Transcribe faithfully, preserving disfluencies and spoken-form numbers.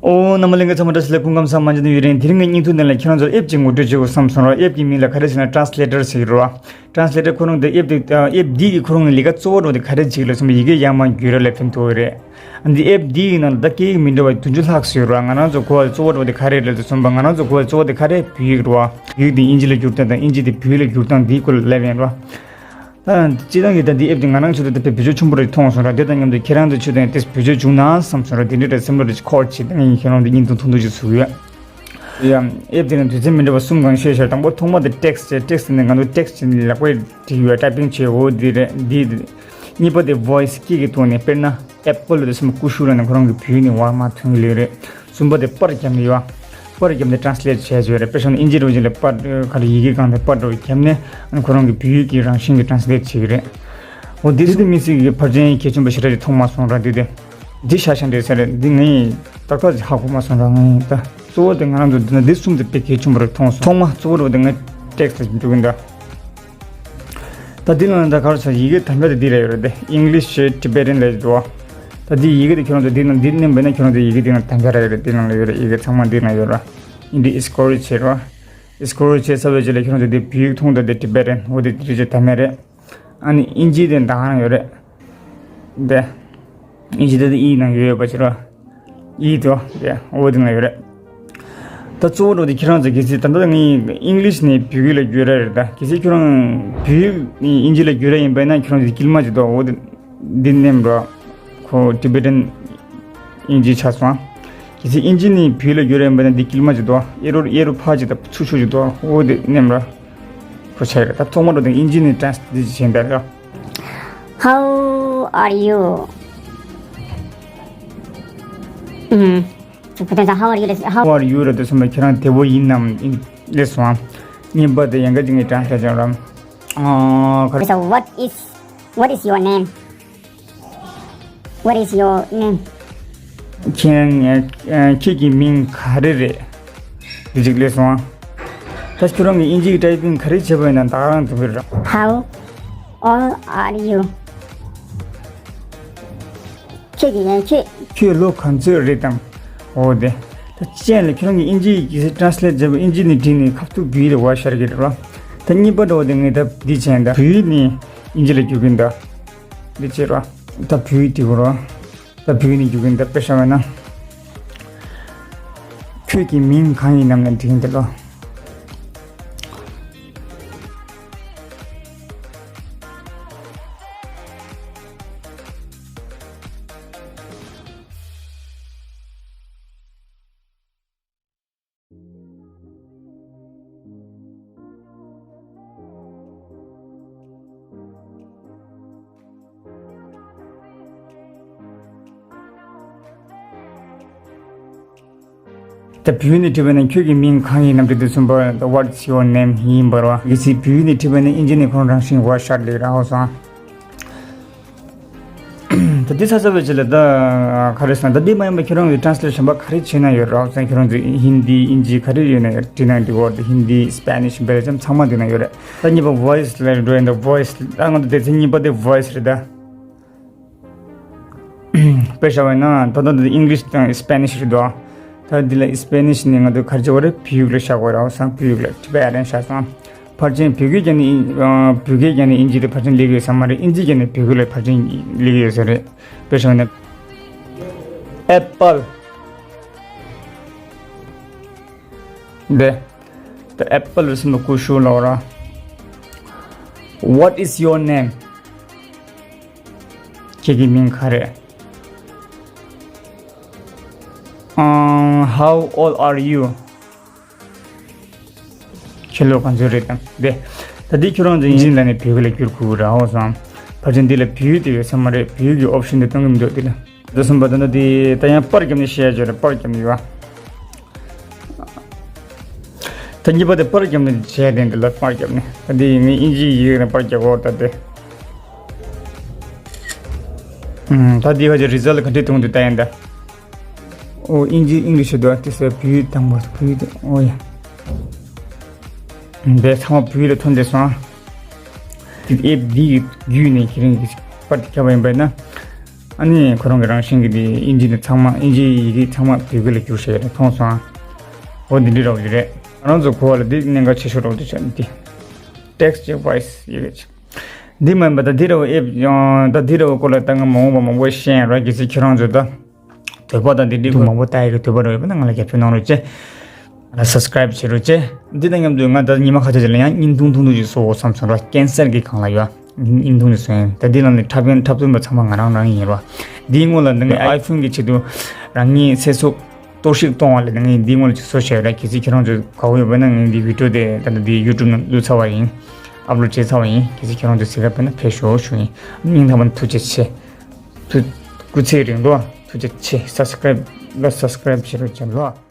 ཨོ། རྣམ་པ་ལྷན་རྒྱས་ཚང་མ་བཀྲ་ཤིས་བདེ་ལེགས། སྐུ་ཁམས་བཟང་། མ་འཇོན་དུ་ཡུན་རིང་། དེ་རིང་གི་བརྙན་ཐུང་འདི་ལ་ཁྱེད་རང་ཚོར་ཨེབ་ཅིག་ངོ་སྤྲོད་བྱེད་དགོས་བསམ་སོང་ར། ཨེབ་ཀྱི་མིང་ལ་ག་རེ་ཟེར་ན་ཊེན་སི་ལེ་ཊར་ཟེར་གྱི་རེད་བ། ཊེན་སི་ལེ་ཊར་ཁོ་རང་འདི་ཨེབ་འདི་ཨེབ་འདི་ཡི་ཁོ་རང་གི་ལས་ཀ་གཙོ་བོ་འདྲ་བོ་དེ་ག་རེ་བྱེད་ཀྱི་ལབ་སོང་བ། ཡི་གེ་ཡར་མར་བསྒྱུར་ཡ་ལ་ཕན་ཐོགས་ཀྱི་རེད། འདི་ཨེབ་འདི་ཡི་ནང་ལ་ད་སྐད་ཡིག་མི་འདྲ་བ་བདུན་ཅུ་ལྷག་ཙམ་ཡོད་རེད་བ། ང་རང་ཚོ་གོ་བ་གཙོ་བོ་འདྲ་བོ་དེ་ག་རེ་རེད་ལབ་སོང་བ། ང་རང་ཚོ་གོ་བ་གཙོ་བོ་དེ་ག་རེ་བོད་ཡིག་རེད་བ། བོད་ཡིག་དེ་དབྱིན་ཇི་ལ་བསྒྱུར་སྟངས་དང་དབྱིན་ཇི་དེ་བོད་ཡིག་ལ་བསྒྱུར་སྟངས་འདིའི་སྐོར་ལ་ལབ་ཡིན་རེད་བ། ད་སྤྱིར་བཏང་གི་ད་འདི་ཨེབ་འདི་ང་རང་ཚོ་ད་ད་བེད་སྤྱོད་ཆེན་པོ་རེད་མཐོང་སོང་ར། དེ་དང་མཉམ་དུ་ཁྱེད་རང་ཚོ་ཆུ་དང་དེ་བེད་སྤྱོད་བྱུང་ན་བསམ་སོང་ར། དེ་འདྲ་འདྲ་སེམས་ལ་རེ་ཁོར་བྱེད་ད་ངས་ཁྱེད་རང་ཚོ་བརྙན་ཐུང་ཐུང་ཐུང་ཞིག་བཟོ་གི་ཡོད། ཡ། ཨེབ་དེ་ནང་དུས་ཚོད་མི་འདྲ་བ་གསུམ་གང་ཤེས་ཤར། དང་པོ་ཐོག་མ་དེ་ཊེག་སི་ཊི་བྱས། ཊེག་སི་ཊི་ནི་ང་ཚོ་ཊེག་སི་ཊི་ནི་ལག་པས་བྲིས་ཡོད། ཊའི་པིང་བྱས། འོ་འདི་རེད། འདི་གཉིས་པ་དེ་ཝོ་ཡི་སི་སྐད་ཀྱི་ཐོག་ནས། དཔེར་ན་ཨེ་པལ་དེ་ཚོ་ཀུ་ཤུ་ལབ་ན་ཁོ་རང་གི་བོད་ཡིག་ནས་ཝལ་མར་ཐོན་གྱི་ལོས་རེད། གསུམ་པ་དེ་པར་བརྒྱབ་ནས་ཡོད། པར་བརྒྱབ་ནས་ཊེན་སི་ལེ་ཊི་བྱས་བྱས་རེད། དཔེ་བཞག་ན་དབྱིན་ཇི་རུ་ཅིག་ལ་པར་ག་རེ་ཡི་གེ་གང་དེ་པར་འདྲ་བོ་བརྒྱབ་ནས་ཨ་ནི་ཁོ་རང་གི་བོད་ཡིག་གི་རང་བཞིན་གྱི་ཊེན་སི་ལེ་ཊི་བྱེད་ཀྱི་རེད། འོ་འདི་དེ་དམིགས་བསལ་གྱི་ཕལ་ཆེར་གལ་ཆེན་པོ་ཞེ་དྲག་ཅིག་མཐོང་མ་སོང་ར། འདི་དེ་འདི་ཤ་ཤ་འདྲ་ཟེར་རེད། འདི་ངས་ཏག་ཏག་ཅིག་ཧ་གོ་མ་སོང་ར། ངས་ད་གཙོ་བོ་དེ་ང་རང་ཚོ་འདི་ན་འདི་གསུམ་དེ་དཔེ་གལ་ཆེན་པོ་རེད་མཐོང་སོང་། ཐོག་མ་གཙོ་བོ་རེད་པ། དེ་ངས་ཊེག་སི་ཊི་འབྲི་གི་ཡིན་ད། ད་འདི་ལ་ད་ག་རེ་ཟེར། ཡི་གེ་དམ་བཅའ་དེ་འདི་ལ་ཡོད་རེད་དེ། English Tibetan ལབ་ཀྱི་འདུག་བ། ད་འདི་ཡི་གེ་དེ་ཁྱོད་རང་ཚོ་འདི་ནང་འདི་མནན་པ་ཡིན་ན་ཁྱོད་རང་ཚོ་ཡི་གེ་འདི་ནང་དམ་བཅའ་རག་ཡོད་རེད། འདི་ནང་ལ་ཡོད་རེད། ཡི་གེ་ཚང་མ་འདི་ནང་ཡོད་རེད། འདི་སི་ཀོ་རོལ་བྱེད་རོགས། སི་ཀོ་རོལ་བྱེད་ཚར་བའི་རྗེས་ལ་ཁྱོད་རང་ཚོ་འདི་བོད་ཡིག་མཐོང་དང་། འདི་Tibetan འོ་དེ་རིག་བྱེད་དམ་བཅའ་རེད། ཨ་ནི་དབྱིན་ཇི་དེ་ད་ག་རང་ཡོད་རེད། འདི་དབྱིན་ཇི་དེ་ཨི་ནང་ཡོད་ཡོད་པ་བྱེད་རོགས། ཡིད་དོ། ཡ། འོ་དེ་ན་ཡོད་རེད། ད་གཙོ་བོ་འགྲོ་དེ་ཁྱེད་རང་ཚོ་གལ་སྲིད་ད་ལྟ་ངས་ཨིང་ལིཤ་ནས་བོད་ཡིག་ལ་བསྒྱུར་ར་རེད། ད་གལ་སྲིད་ཁྱེད་རང་བོད་ཡིག་ནས་ཨིན་ཇི་ལ་བསྒྱུར་ར་ཡིན་པ་ཡིན་ན་ཁྱེད་རང་ཚོ་དཀྱིལ་མ་ཅིག་འདུག་འོ་དེ་འདི་མནན་རོགས། ཁོ་ཊི་བེ་ཊན་ཨིན་ཇི་ཆགས་སོང་། གལ་སྲིད་ཨིན་ཇི་ནས་བོད་ཡིག་ལ་བསྒྱུར་ར་ཡིན་པ་ཡིན་ན་འདི་དཀྱིལ་མ་ཅིག་འདུག་གཡས་རུ་གཡས་རུ་ཕར་ཅིག་དང་ཚུར་ཤོག་ཅིག་འདུག་འོ་དེ་མནན་རོགས། ཁོ་ཆགས་རེད། ད་ཐོག་མ་འགྲོ་དེ་ཨིན་ཇི་ནས་ཊེན་སི་ལེཊ་བྱས་པ་རེད། How are you? ཨུམ། ཁྱོད་ཕ་དོན་ཚང་How are you ལབ། How How are you རེད་དེ་སོང་པ་ཁྱེད་རང་བདེ་པོ་ཡིན་ནམ་ཨིན་ལབ་སོང་ཨ། གཉིས་པ་དེ་ཡང་ག་ཅིག་ངས་ཊེན་སི་ལེཊ་བྱས་རམ། ཨ་ཁ། So what is, what is your name? What is your name? ཁྱེད་ཁྱེད་ཀྱི་མིང་ག་རེ་རེད། འདི་ཅིག་ལབ་སོང་ཨ། ད་ཁྱོད་རང་གིས་ཨིན་ཇི་གི་ཊའི་པིང་ག་རེ་བྱས་པ་ཡིན་ན་ད་ག་རང་འགྲིག་གི་རེད། How old are you? ཁྱེད་ཀྱི་ཡང་ཁྱེད། ཁྱོད་ལོ་ག་ཚོད་རེད་དམ། འོ་དེ། ད་ཅན་ལ་ཁྱོད་རང་གིས་ཨིན་ཇི་ཡི་གི་ཊེན་སི་ལེཊ་བྱས་པ་ཨིན་ཇི་ནས་བྲིས་ནས་ཁ་ཐུག་བོད་ཡིག་ལ་བ་ཤར་གི་རེད་བ། ད་གཉིས་པ་འདྲ་བོ་དེ་ངས་ད་འདི་བྱས་ད་བོད་ཡིག་ནས་ཨིན་ཇི་ལ་བསྒྱུར་གི་ད། འདི་བྱེད་རོགས། ད་བོད་ཡིག་འབྲི་དགོས་རོགས། ད་བོད་ཡིག་ནས་བསྒྱུར་གི་ད། དཔེ་བཞག་པ་ན། ཁྱོད་ཀྱི་མིང་གང་ཡིན་ནམ་ལབ་འདྲི་གི་འདུག་ལོ། ད་བོད་ནས་བྲིས་པ་ན་ཁྱོད་ཀྱི་མིང་གང་ཡིན་ནམ་འདྲི་དུས་ཙམ་པ། What's your name ཡིན་པར་བ། གལ་སྲིད་བོད་ནས་བྲིས་པ་ན་ཨིན་ཇི་ནས་ཁོང་རང་བཞིན་བ་ཤར་ལེ་ར་ཧོ་སོང་། ད་འདི་ཚ་ཚ་བའི་ཆེད་ལ་ད་ག་རེ་ཟེར་ན། ད་འདི་མ་ཡིན་པ་ཁྱེད་རང་གི་ཊེན་སི་ལེ་ཤན་པ་ག་རེ་བྱེད་ན་ཡོད་རོགས་ཟེར། ཁྱེད་རང་ཚོ་ཧིན་དི་ཨིན་ཇི་ག་རེ་ཡོད་ན་ཡོད་འབྲི་ན་འགྲིག་གོ། ད་ཧིན་དི་སི་པེ་ནིཤ་བེལ་ཇམ་ཚང་མ་འདི་ན་ཡོད་རེད། ད་གཉིས་པ་ཝོ་ཡི་སི་ལ་འགྲོ་ཡིན། ད་ཝོ་ཡི་སི་ད་ང་ཚོ་སྡེ་ཚན་གཉིས་པ་དེ་ཝོ་ཡི་སི་རེད་ད། དཔེ་བཞག་པ་ཡིན་ན་ད་ལྟ་འདི་ཨིང་ལིཤ་དང་སི་པེ་ནིཤ་རེད་དོ། ད་འདི་ལ་སི་པེ་ནིཤ་ནས་ང་ཚོ་ག་རེ་བྱེད་དགོས་རེད། བོད་ཡིག་ལ་བཞག་དགོས་རེད་ཟེར། བོད་ཡིག་ལ་ཊི་བེ་ཊན་བཞག་སོང་། ཕལ་ཆེར་བོད་སྐད་རྒྱབ་ནས་ཨིན་བོད་སྐད་རྒྱབ་ནས་ཨིན་ཇི་དེ་ཕལ་ཆེར་སླེབས་ཀྱི་ཡོད་ས་མ་རེད། ཨིན་ཇི་རྒྱབ་ནས་བོད་སྐད་ལ་ཕལ་ཆེར་སླེབས་ཀྱི་ཡོད་ས་རེད། དཔེ་བཞག་ན་ཨེ་པལ་འདི། ད་ཨེ་པལ་རེད་ཟེར་ན་ཀུ་ཤུ་ལབ་ར། What is your name? ཁྱེད་ཀྱི་མིང་ག་རེ། ཨང་། How old are you? ཁྱེད་ལོ་ག་ཚོད་རེད་དམ། དེ། ད་འདི་ཁྱོད་རང་ཚོ་ཨིན་ཇི་ནང་ནས་བོད་སྐད་ལ་བསྒྱུར་དགོས་རེད་ཧོ་སོང་། ཕལ་ཆེར་འདི་ལ་བོད་ཡིག་དེ་ཡོད་ས་མ་རེད། བོད་ཡིག་གི་ཨོབ་ཤན་དེ་གཏོང་གི་མི་འདུག་འདི་ལ། དེ་གསུམ་པ་ད་ནི་དེ་ད་ཡང་པར་བརྒྱབ་ནས་བཤད་ཡ་ཅིག་རེད། པར་བརྒྱབ་ནས་ཡོད། ད་གཉིས་པ་དེ་པར་བརྒྱབ་ནས་བྱས་དེ་འདི་ལ་པར་བརྒྱབ་ནས། ད་འདི་ངས་ཨིན་ཇིའི་ཡི་གེ་ནས་པར་བརྒྱབ་གོ། ད་དེ། ཨུམ། ད་འདི་ཁ་ཅིག་རི་ཛལ་ག་འདྲས་གཏོང་འདུག་ལྟ་ཡིན་ད། ཨོ། ཨིན་ཇི་ཨིང་ལིཤ་འདུག་དེ་སོ་བོད་དང་པོ་བོད་དེ། ཨོ་ཡ། འདི་ཚང་མ་བོད་ལ་ཐོན་བསྡད་སོང་། དེ་ཨེབ་འདི་ཡི་བརྒྱུད་ནས་ཁྱེད་རང་གིས་པར་དེ་བརྒྱབ་པ་ཡིན་པ་ཡིན་ན། ཨ་ནི་ཁོ་རང་གི་རང་བཞིན་གྱི་དེ་དབྱིན་ཇི་དེ་ཚང་མ་དབྱིན་ཇིའི་ཡི་གེ་ཚང་མ་བོད་སྐད་ལ་བསྒྱུར་བྱས་རེད་མཐོང་སོང་ཨ། འོ་འདི་འདྲ་རོགས་ཀྱི་རེད། ང་རང་ཚོ་གོ་བ་ལ་འདི་གནད་འགག་ཆེ་ཤོས་རོགས་འདི་ཆ་འདི། Text Voice ཡི་གེ་ཆ། འདི་མིན་པ་ད་འདི་རོགས་ཨེབ་ཡང་ད་འདི་རོགས་སྐོར་ལ་ད་ང་མ་འོངས་པ་མང་པོ་ཤེས་ཡང་རོགས་གལ་སྲིད་ཁྱེད་རང་ཚོ་ད། དོད་པ་དང་དེ་འདྲའི་མང་པོ་ལྟ་ཡི་གི་དོད་པ་རོགས་ཡོད་པ་ན་ང་ལ་རྒྱབ་སྐྱོར་གནང་རོགས་བྱེད། Subscribe བྱེད་རོགས་བྱེད། འདི་དང་མཉམ་དུ་ང་ད་ཉི་མ་ཁ་ཤས་ཅིག་ལ་ཡང་བརྙན་ཐུང་ཐུང་ཐུང་ཅིག་བཟོ་དགོས་བསམ་སོང་ར། ཀན་སར་གི་སྒང་ལ་ཡོད། བརྙན་ཐུང་ཅིག་བཟོ་ཡིན། ད་འདི་ལ་ནི་འཁྲབ་མཁན་འཁྲབ་སྟོན་པ་ཚང་མ་ང་རང་རང་ཡིན་ར། འདིའི་སྔོན་ལ་འདི་ནི་iPhone གི་ཆེད་དུ་རང་ཉིད་ཚེ་སྲོག་གཏོར་བཤིག་གཏོང་བ་ལས་ངས་འདིའི་སྔོན་ལ་ཅིག་བཟོ་བྱས་ར། གལ་སྲིད་ཁྱེད་རང་ཚོ་དགའ་བོ་ཡོད་པ་ན་ངས་འདི་བི་ཌིའོ་དེ་ད་ལྟ་འདི་YouTube ནང་བླུགས་ཚར་བ་ཡིན། Upload བྱས་ཚར་བ་ཡིན། གལ་སྲིད་ཁྱེད་རང་ཚོ་གཟིགས་ག་ཕེབས་ན་ཕེབས་ཤོག་ཞུ་ཡིན། སྙིང་ཐག་པ་ནས་ཐུགས་རྗེ་ཆེ། ཐུགས་སྐུ་ཚེ་རིང་ལོ། ཐུགས་རྗེ་ཆེ། Subscribe ལ་Subscribe བྱེད་རོགས་བྱེད་ལོ།